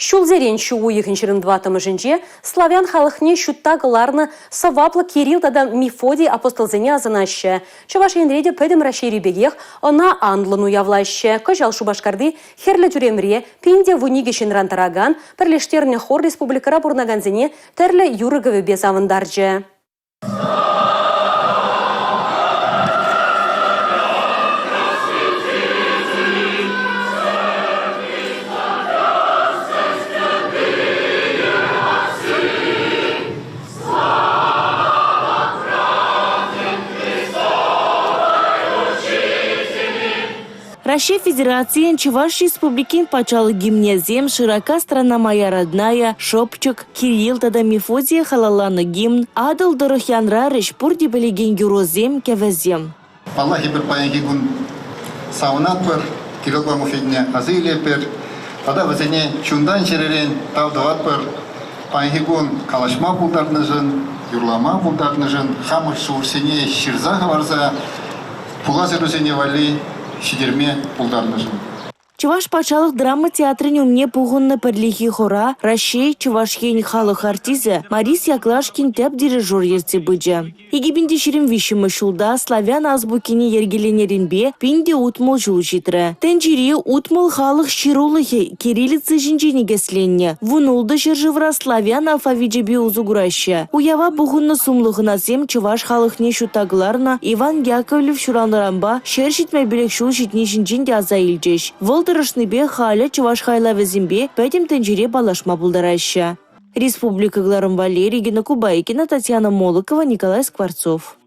Ҫулсерен ҫу уйӑхӗн 24-мӗшӗнче славян халӑхне ҫутта кӑларнӑ сӑваплӑ Кирилл тата Мефодий апостолсене асӑнаҫҫӗ. Чӑваш Енре те пӗтӗм Раҫҫейри пекех ӑна анлӑн уявлаҫҫӗ. Кӑҫал Шупашкарти Хӗрлӗ тӳремре 1012 ҫынран тӑракан пӗрлештернӗ хор республикӑра пурӑнакансене тӗрлӗ юрӑ-кӗвӗпе савӑнтарчӗ. Раҫҫей Федерацийӗн, Чӑваш Республикин патшалӑх гимнӗсем, «Широка страна моя родная», «Шӑпчӑк», Кирилл тата Мефодие халалланӑ гимн, Атӑл тӑрӑх янрарӗҫ пурте пӗлекен юрӑсем, кӗвӗсем. Паллах, эпир паянхи кун савӑнатпӑр, Кириллпа Мефодине аса илетпӗр тата вӗсене чунтан-чӗререн тав тӑватпӑр. Паянхи кун калаҫма пултарнӑшӑн, юрлама пултарнӑшӑн, хамӑр шухӑшсене ҫырса хӑварса пулас ӑрусене валли ҫитерме пултарнӑшӑн. Чӑваш патшалӑх драма театрӗн умне пухӑннӑ пӗрлехи хора Раҫҫей, Чӑваш Ен халӑх артисчӗ Морис Яклашкин тӗп дирижер ертсе пычӗ. 2023-мӗш ҫулта славян азбукине йӗркеленӗренпе 1060 ҫул ҫитрӗ. Тӗнчери 60 халӑх ҫырулӑхӗ кириллица ҫинче никӗсленнӗ. 16 ҫӗршывра славян алфавичӗпе усӑ кураҫҫӗ. Уява пухӑннӑ сумлӑ хӑнасем чӑваш халӑхне ҫутта кӑларнӑ Иван Яковлев ҫуралнӑранпа 175 ҫул ҫитни ҫинчен те аса илчӗҫ. Вӑл тӑрӑшнипе халӗ чӑваш хайлавӗсемпе пӗтӗм тӗнчере паллашма пултараҫҫӗ. Республика кӑларӑм валли Регина Кубайкина, Татьяна Молокова, Николай Скворцов.